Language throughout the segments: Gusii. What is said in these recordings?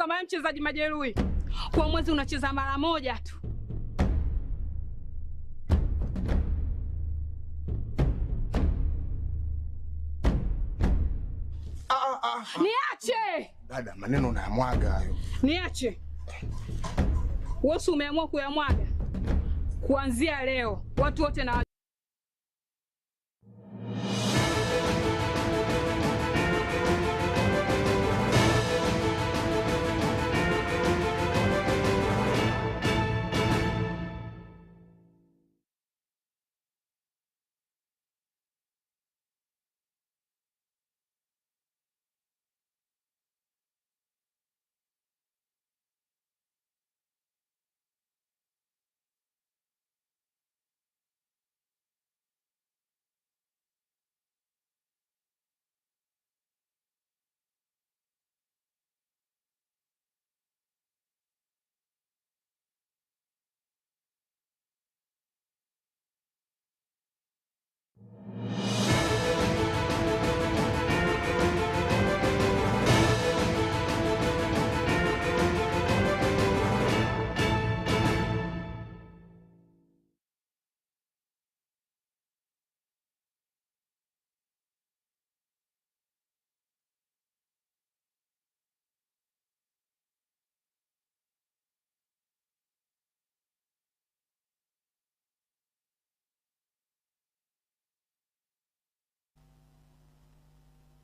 Kama wewe mchezaji majeruhi, kwa mwezi unacheza mara moja tu. Niache, Dada, maneno unayamwaga hayo. niache. Wewe si umeamua kuyamwaga? Kuanzia leo watu wote na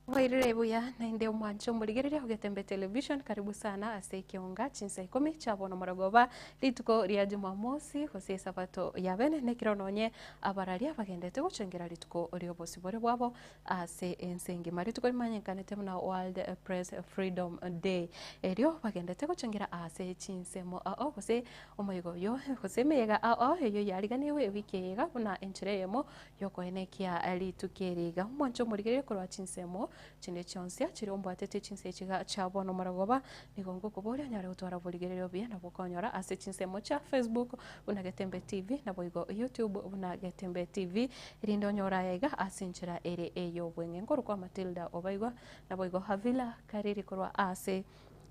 Wairire buya nainde omwancho omorigereria ogetembe television karibu sana ase ekionga chinsa ikomi chiabono morogoba rituko ria jumamosi gose esabato ya bene nekero nonye abararia bagendete gochengera rituko ria obosibore bwabo ase ense engima. Rituko rimanyekanete buna World Press Freedom Day erio bagendete gochengera ase chinsemo ao gose omoigo oyo gose emeyega ao eyio yariganiwe ewiki eye iga buna enchera eyemo Yokoenekia rituko eri iga, omwanche omorigererie korwa chinsemo chinde chionsi chiria ombwatete chinsa echi iga chia bono omorogoba, nigo ngokoboria onyare gotwara oborigereria obuya nabo okonyora ase chinsemo chia Facebook buna Getembe TV naboigo YouTube buna Getembe TV, erinde onyore aya iga ase enchera ere ey'obweng'e. Nkorokwa Matilda Obaigwa naboigo Havila Kariri korwa ase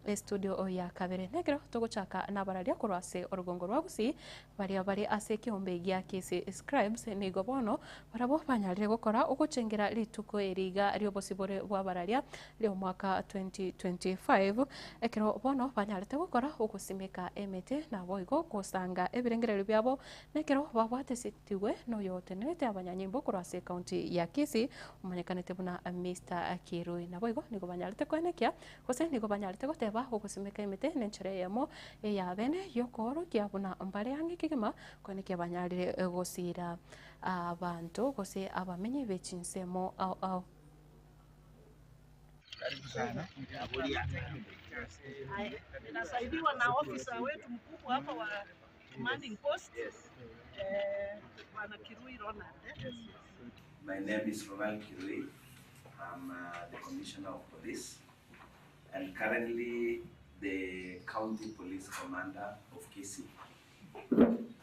Estudio ya kabere. Nekero togochaka nabararia korwa ase orogongo rwa Gusii, baria bare ase ekeombe gia Kisii Scribes nigo bono barabwo banyarire gokora ogochengera rituko eri iga ri'obosibore bw'abararia ri'omwaka 2025 ekero bono banyarete gokora ogosimeka emete naboigo gosanga ebirengererio biabo nekero babwatesetigwe noyotenerete abanyanyimbo korwa ase ecounty ya Kisii omanyekanete buna Mister Kirui. Naboigo nigo banyarete koenekia Gose nigo banyarete goteba ogosimeka emete nenchera eyemo ey'abene y'okoorokia buna mbare ang'e kegima, koenekia banyarire gosiira abanto gose abamenyi be chinsemo ao ao. Ninasaidiwa na ofisa wetu mkubwa hapa wa commanding post eh, Bwana Kirui Ronald. Eh. My name is Ronald Kirui. I'm uh, the Commissioner of Police and currently the County Police Commander of Kisii.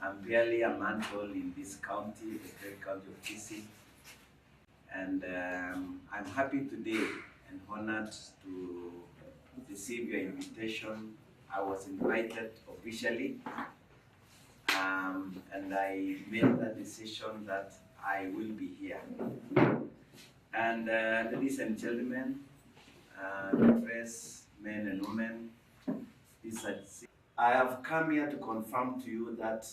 I'm barely a month old in this county, the great county of Kisii, and um, I'm happy today and honored to receive your invitation. I was invited officially, um, and I made the decision that I will be here. And uh, ladies and gentlemen, uh, the press, men and women, this is, I have come here to confirm to you that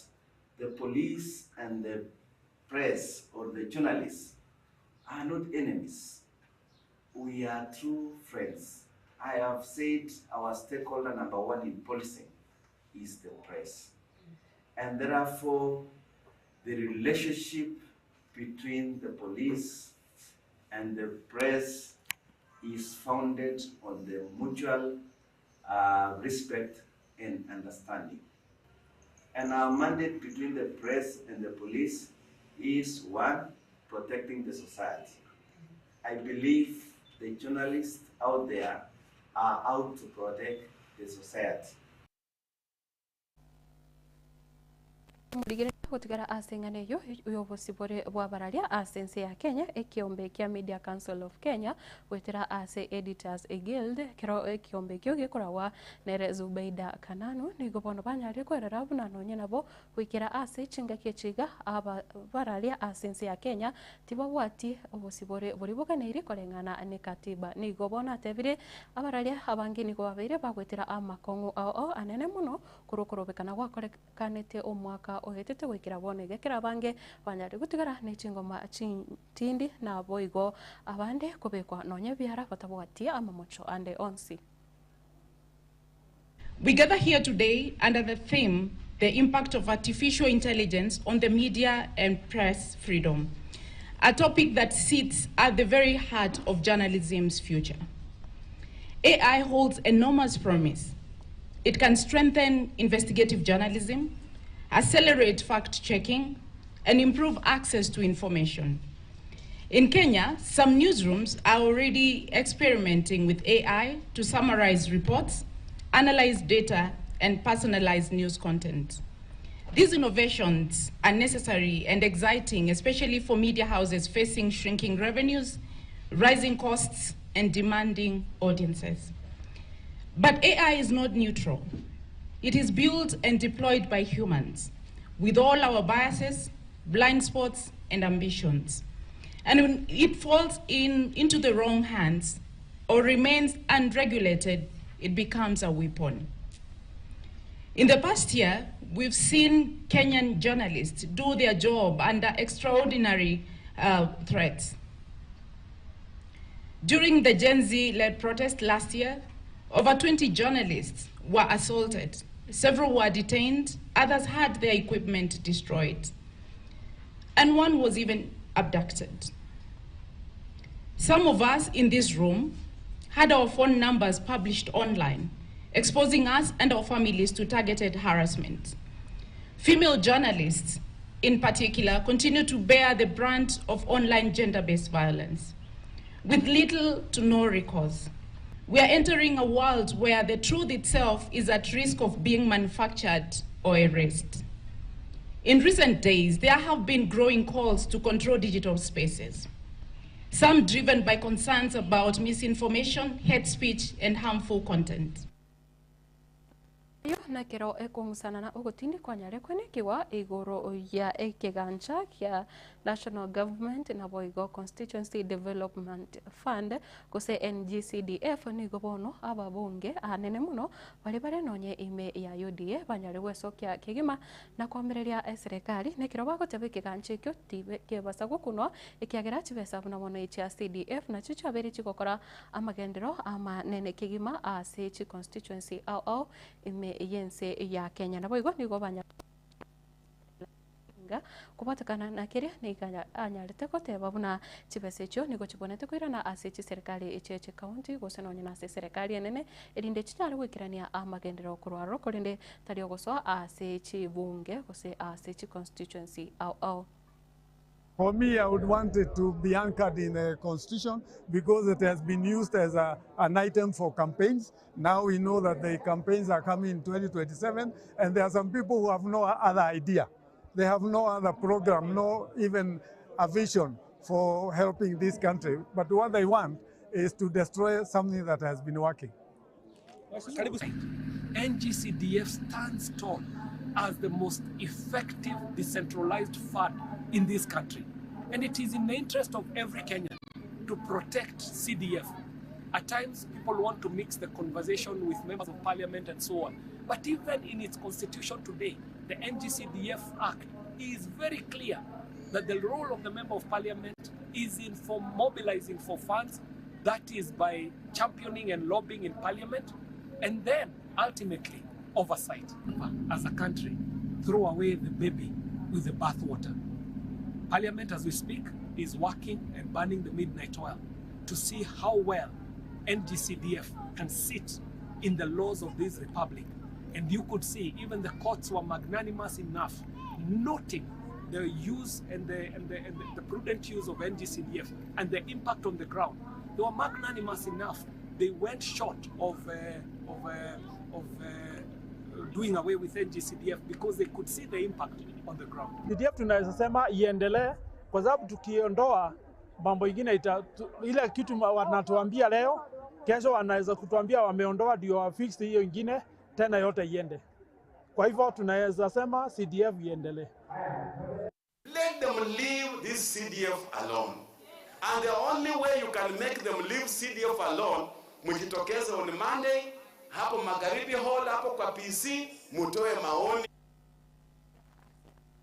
the police and the press or the journalists are not enemies. We are true friends. I have said our stakeholder number one in policing is the press. And therefore, the relationship between the police and the press is founded on the mutual uh, respect and understanding. And our mandate between the press and the police is one, protecting the society. I believe the journalists out there are out to protect the society. Morigereria gotigara ase eng'ana eyio y'obosibore bw'abararia ase ense ya Kenya, ekiombe kia Media Council of Kenya goetera ase Editors Guild, ekero ekiombe ekio gekoragwa nere Zubeida Kananu, nigo bono banyarire kwerora buna nonye nabo goikera ase chingaki echi iga aba bararia ase ense ya Kenya tibabwati obosibore boria boganeiri koreng'ana ne katiba. Nigo bono atebire abararia abange nigo babeire bagoetera amakong'u ao ao anene mono korwa okorobekana gwakorekanete omwaka oetete goikera bono iga ekero abange banyarire gotigara ne chingoma chintindi naboigo abande kobekwa nonya ebiara batabwati amamocho ande onsi. We gather here today under the theme, The Impact of Artificial Intelligence on the Media and Press Freedom, a topic that sits at the very heart of journalism's future. AI holds enormous promise. It can strengthen investigative journalism, accelerate fact-checking, and improve access to information. In Kenya, some newsrooms are already experimenting with AI to summarize reports, analyze data, and personalize news content. These innovations are necessary and exciting, especially for media houses facing shrinking revenues, rising costs, and demanding audiences. But AI is not neutral. It is built and deployed by humans, with all our biases, blind spots, and ambitions. And when it falls into the wrong hands or remains unregulated, it becomes a weapon. In the past year, we've seen Kenyan journalists do their job under extraordinary threats. During the Gen Z-led protest last year, over 20 journalists were assaulted. Several were detained, others had their equipment destroyed, and one was even abducted. Some of us in this room had our phone numbers published online, exposing us and our families to targeted harassment. Female journalists, in particular, continue to bear the brunt of online gender-based violence, with little to no recourse. We are entering a world where the truth itself is at risk of being manufactured or erased. In recent days, there have been growing calls to control digital spaces, some driven by concerns about misinformation, hate speech, and harmful content. Eyio nekero ekong'usana na ogotindi kwanyare kwenekigwa igoro ya ekegancha kia National Government naboigo Constituency Development Fund gose NGCDF nigo bono ababunge anene mono baria bare nonye ime ya UDA banyare gwesokia kegima na koamereria eserekari nekero bagoteba ekegancha ekio tibe kebasa gokunwa ekiagera chibesa buna bono echia CDF nachio chiabeire chigokora amagenderero amanene kegima ase chiconstituency ao ao ime y'ense ya Kenya. Naboigo nigo banya Odinga kobwatekana na keria nigo anyarete goteba buna chibesa echio nigo chibwenerete koirana ase chiserikari echie chicounty gose nonye nase eserekari enene erinde chinyare goikerania amagenderero korwa aroro korende tari ogosoa ase chibunge gose ase chiconstituency ao ao. For me, I would want it to be anchored in the constitution because it has been used as an item for campaigns. Now we know that the campaigns are coming in 2027, and there are some people who have no other idea. They have no other program, no even a vision for helping this country. But what they want is to destroy something that has been working. NGCDF stands tall as the most effective decentralized fund in this country. And it is in the interest of every Kenyan to protect CDF. At times, people want to mix the conversation with members of parliament and so on. But even in its constitution today, the NGCDF Act is very clear that the role of the member of parliament is in for mobilizing for funds, that is by championing and lobbying in parliament, and then ultimately oversight. As a country, throw away the baby with the bathwater. Parliament, as we speak, is working and burning the midnight oil to see how well NGCDF can sit in the laws of this republic. And you could see even the courts were magnanimous enough, noting the use and the prudent use of NGCDF and the impact on the ground. They were magnanimous enough. They went short of doing away with NGCDF because they could see the impact on the ground. CDF tunaweza sema iendelee kwa sababu tukiondoa mambo ingine ita, tu, ile kitu wanatuambia leo, kesho wanaweza kutuambia wameondoa ndio wafix hiyo ingine tena yote iende. Kwa hivyo tunaweza sema CDF iendelee. Let them leave this CDF alone. And the only way you can make them leave CDF alone, mjitokeze on Monday hapo Magharibi Hall hapo kwa PC, mutoe maoni.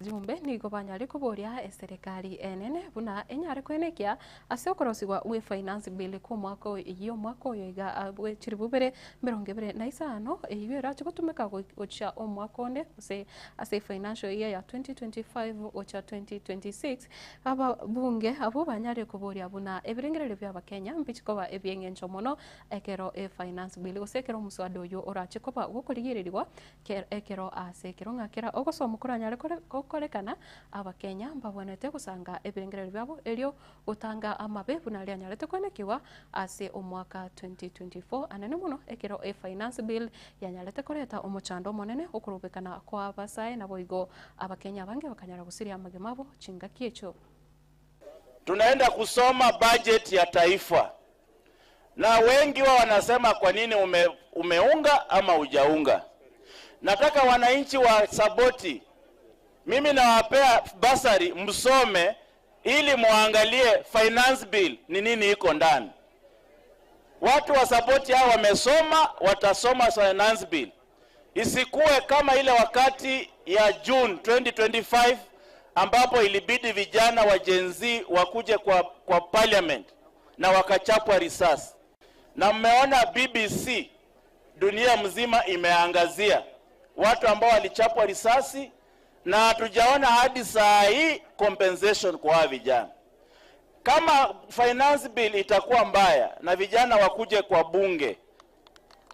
Jumbe nigo banyare koboria eserekari enene buna enyare kwenekia ase okorosigwa gwe finance bill kwa omwaka eyio omwaka oyo iga bwe chiribu bibere emerongo ebere na isano eyio erache gotumeka gochia omwaka onde gose ase financial year ya 2025 gochia 2026 ababunge abwo banyare koboria buna ebirengererio bia abakenya mbichi koba ebieng'encho mono ekero e finance bill gose ekero omoswada oyo orache koba gokorigererigwa ekero ase ekero ng'a kera ogosoma koranyare gokorekana abakenya mbabwenerete gosanga ebirengererio biabo erio gotanga amabe buna rianyarete kwenekigwa ase omwaka 2024 anene mono ekero e finance bill yanyarete koreta omochando omonene okorobekana kwa abasae naboigo abakenya abange bakanyara gosiria amagima abo chingaki echo. Tunaenda kusoma budget ya taifa, na wengi wao wanasema kwa nini umeunga ama hujaunga. Nataka wananchi wa Saboti, mimi nawapea bursary msome ili muangalie finance bill ni nini iko ndani. Watu wa Saboti hao wamesoma, watasoma finance bill. Isikuwe kama ile wakati ya June 2025 ambapo ilibidi vijana wa Gen Z wakuje kwa parliament na wakachapwa risasi. Na mmeona BBC dunia mzima imeangazia watu ambao walichapwa risasi na hatujaona hadi saa hii compensation kwa hawa vijana. Kama finance bill itakuwa mbaya na vijana wakuje kwa bunge,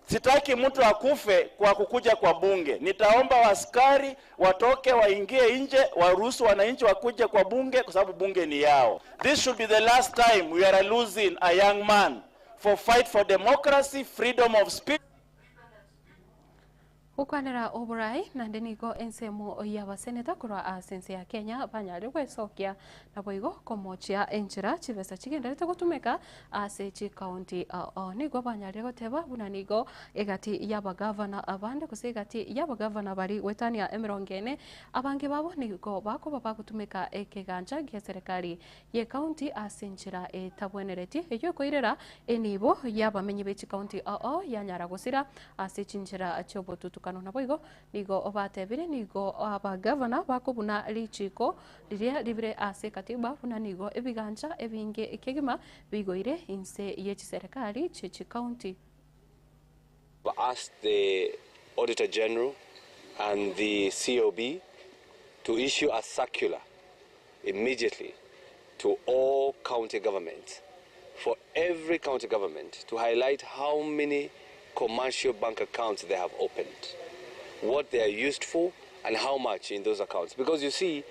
sitaki mtu akufe kwa kukuja kwa bunge. Nitaomba askari watoke waingie nje, waruhusu wananchi wakuje kwa bunge, kwa sababu bunge ni yao. This should be the last time we are losing a young man for fight for democracy, freedom of speech. Gokwanera oborai naende nigo ensemo y'abaseneta korwa ase ense ya Kenya banyare gwesokia naboigo komochia enchera chibesa chigenderete gotumeka ase chikaunti ao. Nigo banyarire goteba buna nigo egati y'abagavana abande gose egati y'abagavana bari goetania emerongo ene abange babo nigo bakoba bagotumeka ekegancha gia serikali ye county ase enchera etabwenereti eywo ekoirera enibo y'abamenyi be chikaunti ao yanyara gosira ase chinchera chiobotutukano naboigo nigo batebire nigo abagavana bakobuna richiko riria ribire ase katiba buna nigo ebigancha ebinge ekegima bigoire inse ye chiserikali chie chikaunti. Asked the Auditor General and the COB to issue a circular immediately to all county governments, for every county government to highlight how many commercial bank accounts they have opened, what they are used for, and how much in those accounts. Because you see,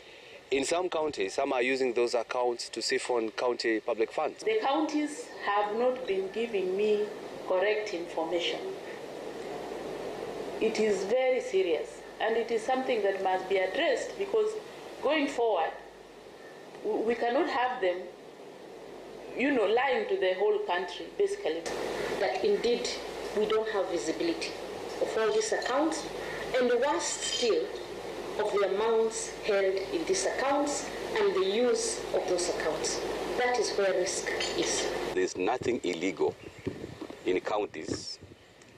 in some counties, some are using those accounts to siphon county public funds. The counties have not been giving me correct information. It is very serious, and it is something that must be addressed, because going forward, we cannot have them lying to the whole country, basically. That indeed we don't have visibility of all these accounts, and worse still, of the amounts held in these accounts and the use of those accounts. That is where risk is. There's nothing illegal in counties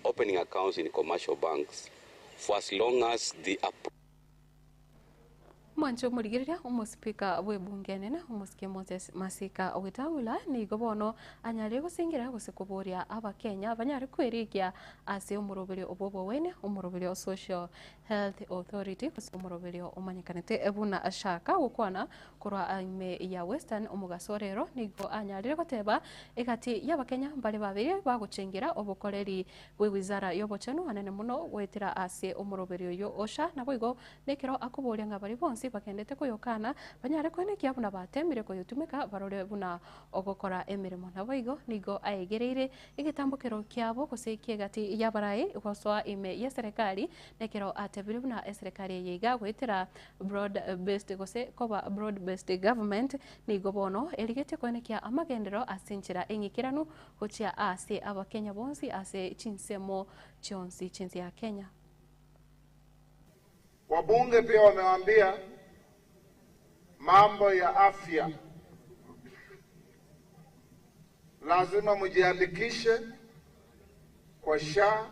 opening accounts in commercial banks for as long as the Mwancho omorigereria omosipika bw'ebunge enene omosike Moses Masika Wetangula nigo bono anyare gosengera gose koboria abakenya banyare kwerikia ase omoroberi obwo bwene omoroberi o Social Health Authority gose omoroberi omanyekanete buna ashaka gokwana korwa ime ya Western omogaso rero nigo anyarire goteba egati y'abakenya mbare babere bagochengera obokoreri bwe wizara y'obochenu anene muno goetera ase omoroberi oyo osha naboigo nekero akoboria ng'a bari bonsi. bonsi bagendete koyokana banyare koenekia buna batemire koyotumeka barore buna ogokora emeremo. Naboigo nigo aegereire egetambokero kiabo gose ki'egati y'abarai gosoa ime y'eserekari, nekero atebire buna eserekari eye iga goetera broad based gose koba broad based government nigo bono erigetie koenekia amagenderero ase enchera eng'ikeranu gochia ase abakenya bonsi ase chinsemo chionsi chi'ense ya Kenya. Wabunge pia wamewaambia mambo ya afya, lazima mjiandikishe kwa SHA,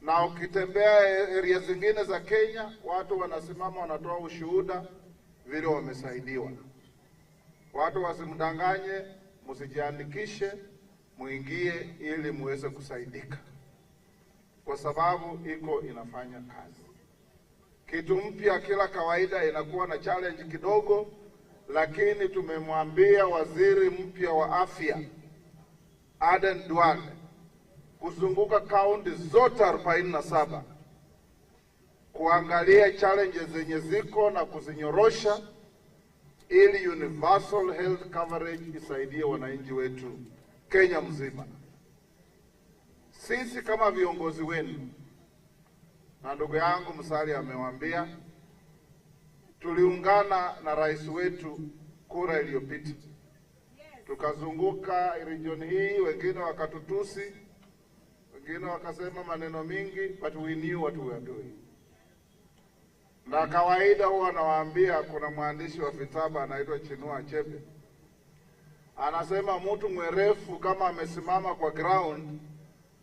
na ukitembea area zingine za Kenya watu wanasimama wanatoa ushuhuda vile wamesaidiwa. Watu wasimdanganye, msijiandikishe, muingie ili muweze kusaidika, kwa sababu iko inafanya kazi. Kitu mpya kila kawaida inakuwa na challenge kidogo, lakini tumemwambia waziri mpya wa afya Aden Duale kuzunguka kaunti zote 47 kuangalia challenges zenye ziko na kuzinyorosha ili universal health coverage isaidie wananchi wetu Kenya mzima. Sisi kama viongozi wenu na ndugu yangu Musalia amewaambia, tuliungana na rais wetu kura iliyopita, tukazunguka region hii, wengine wakatutusi, wengine wakasema maneno mingi, but we knew what we were doing. Na kawaida huwa nawaambia, kuna mwandishi wa vitabu anaitwa Chinua Achebe anasema mtu mwerefu kama amesimama kwa ground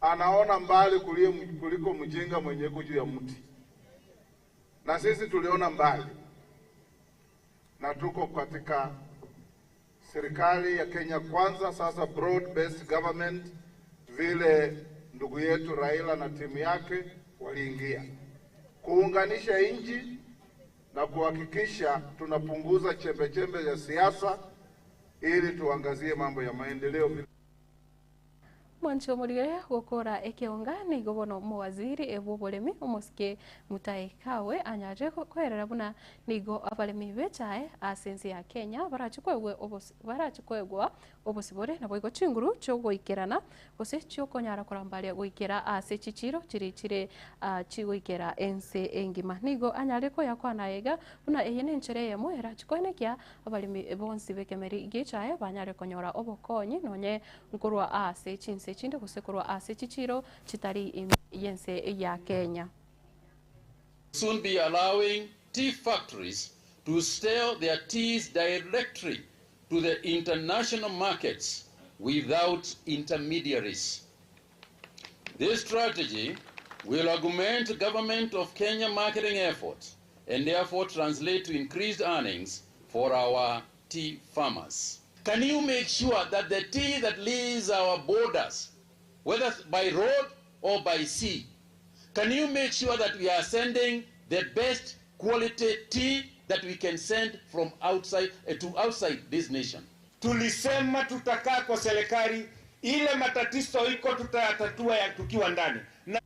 anaona mbali kulie, kuliko mjinga mwenye yuko juu ya mti. Na sisi tuliona mbali, na tuko katika serikali ya Kenya Kwanza, sasa broad based government, vile ndugu yetu Raila na timu yake waliingia kuunganisha nchi na kuhakikisha tunapunguza chembe chembe ya siasa ili tuangazie mambo ya maendeleo. Mwanche omorigere gokora ekeonga nigo bono omowaziri bw'oboremi omosike Mutahi Kagwe anyarire koerera buna nigo abaremi b'echae ase ense ya Kenya barache koegwa obosi barache koegwa obosibore naboigo chinguru chiogoikerana gose chiokonyara korambaria goikera ase chichiro chiri chire chigoikera ense engima. Nigo anyarire koyakwana iga buna eye nenchera eyemo erache koenekia Abaremi bonsi b'ekemeri gi'echaye banyare konyora obokonyi nonye nkorwa ase chinse chinde gose korwa ase chichiiro chitari ime y'ense ya Kenya. Soon be allowing tea factories to sell their teas directly to the international markets without intermediaries. This strategy will augment government of Kenya marketing efforts and therefore translate to increased earnings for our tea farmers. Can you make sure that the tea that leaves our borders, whether by road or by sea, can you make sure that we are sending the best quality tea that we can send from outside uh, to outside this nation? Tulisema tutakaa kwa serikali, ile matatizo iko tutayatatua ya tukiwa ndani na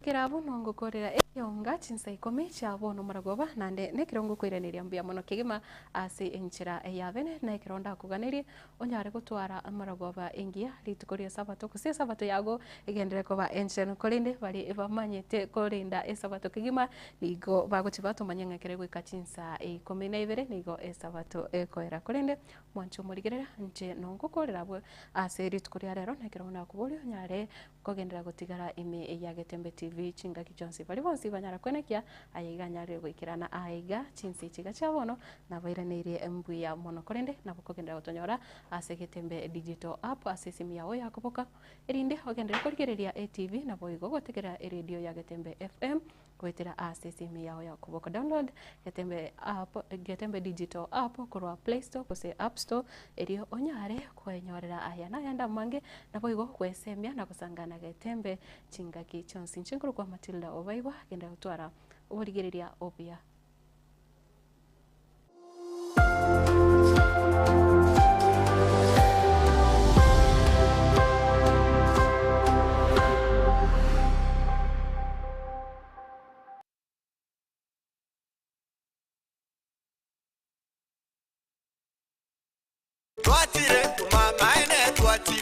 Kera abwo nongokorera ekeonga chinsa ikomi chia bono maragoba, naende nekero ngokoiraneria mbuya mono kegima ase enchera ya bene, na ekero ndakoganerie onyare gotwara amaragoba engiya rituko ri'esabato, gose esabato yago egenderere koba enchenu. Korende baria bamanyete korenda esabato kegima nigo bagochia batomanya ng'a ekero egoika chinsa ikomi na ibere nigo esabato ekoera. Korende mwanche omorigereria, inche nongokorera abwo ase rituko ria rero, na ekero nakoboria onyare Kogenderera gotigara ime ya Getembe TV chingaki chionsi baria bonsi banyara kwenekia aye iga anyarire goikerana aa iga chinse echi iga chia bono nabairaneirie mbuya mono korende nabo kogenderera gotonyora ase Getembe Digital App ase esimi yao ya koboka erinde ogenderere korigereria etv naboigo gotegerera eredio ya Getembe FM Goetera ase esimi yao ya okoboko download Getembe app, Getembe Digital app korwa Play Store gose App Store erio onyare kwenyorera aya na ayande amange naboigo gwesemia na gosangana Getembe chingaki chionsi. Inche nkorokwa Matilda Obaibwa, genda gotwara oborigereria obuya.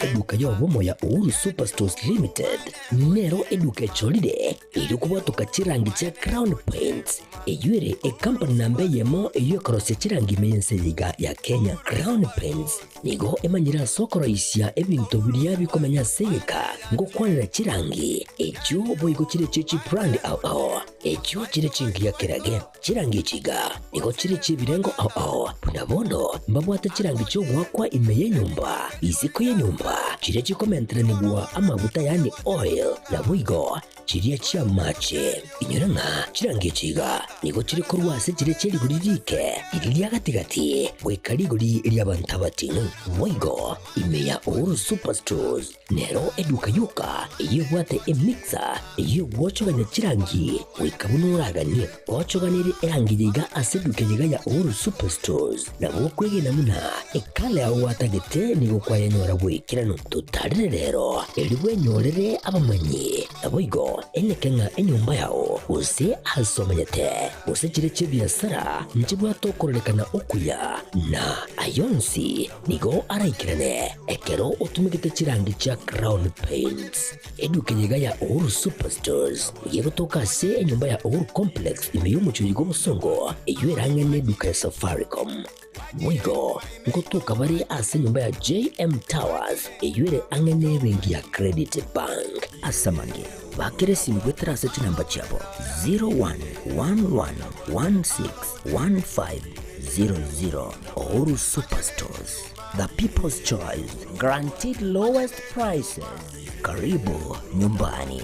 Eduka y'obomo ya Uhuru Superstores Limited nero eduka echorire erio kobwatoka chirangi chia Crown Paints eyio ere ecompany namba eyemo eyio ekorosia chirangi ime y'ense eye iga ya Kenya. Crown Paints nigo emanyire ase okoroisia ebinto biria bikomenya ase egeka ngokwanera chirangi echio boigo chire chie chibrand ao ao echio chire chingiya kerage. Chirangi echi iga nigo chire chi'ebirengo ao ao, buna bono mbabwate chirangi chi'ogoakwa ime y'enyomba, isiko y'enyomba, chiria chikomenteranigwa amaguta yaani oil, naboigo chiria chi'amache. Inyora ng'a chirangi echi iga nigo chire korwa ase chiria chie rigori riike, riria ria gati-gati, goika rigori ri'abanto abating'u. Boigo ime ya Uhuru Superstores Nero eduka yoka eyio ebwate emixer eyio egwochogania chirangi goika buna oraganie. Ochoganirie erangi yaiga ase eduka eyeiga ya Uhuru Superstores nabo okwegena buna ekala yao gwatagete nigo kwayenyora goikeranu. Totarire rero erio bwenyorere abamanyi naboigo eneke ng'a enyomba yao gose ase omenyete gose chire chi'ebiasara nchibwate okororekana okuya na ayonsi Nigo araikerane ekero otumegete chirangi chia Crown Paints. Eduka eye iga ya Uhuru Superstores nigo egotoka ase enyomba ya Uhuru Complex ime y'omochie oyiga obosongo eyio erang'e neduka ya Safaricom. Boigo ngotoka bare ase enyomba ya JM Towers eyio ere ang'e nebenki ya Credit Bank. Ase amange, bakera esimi goetera ase chinamba chiabo 0111161500. Uhuru Superstores, the people's choice, guaranteed lowest prices. Karibu nyumbani.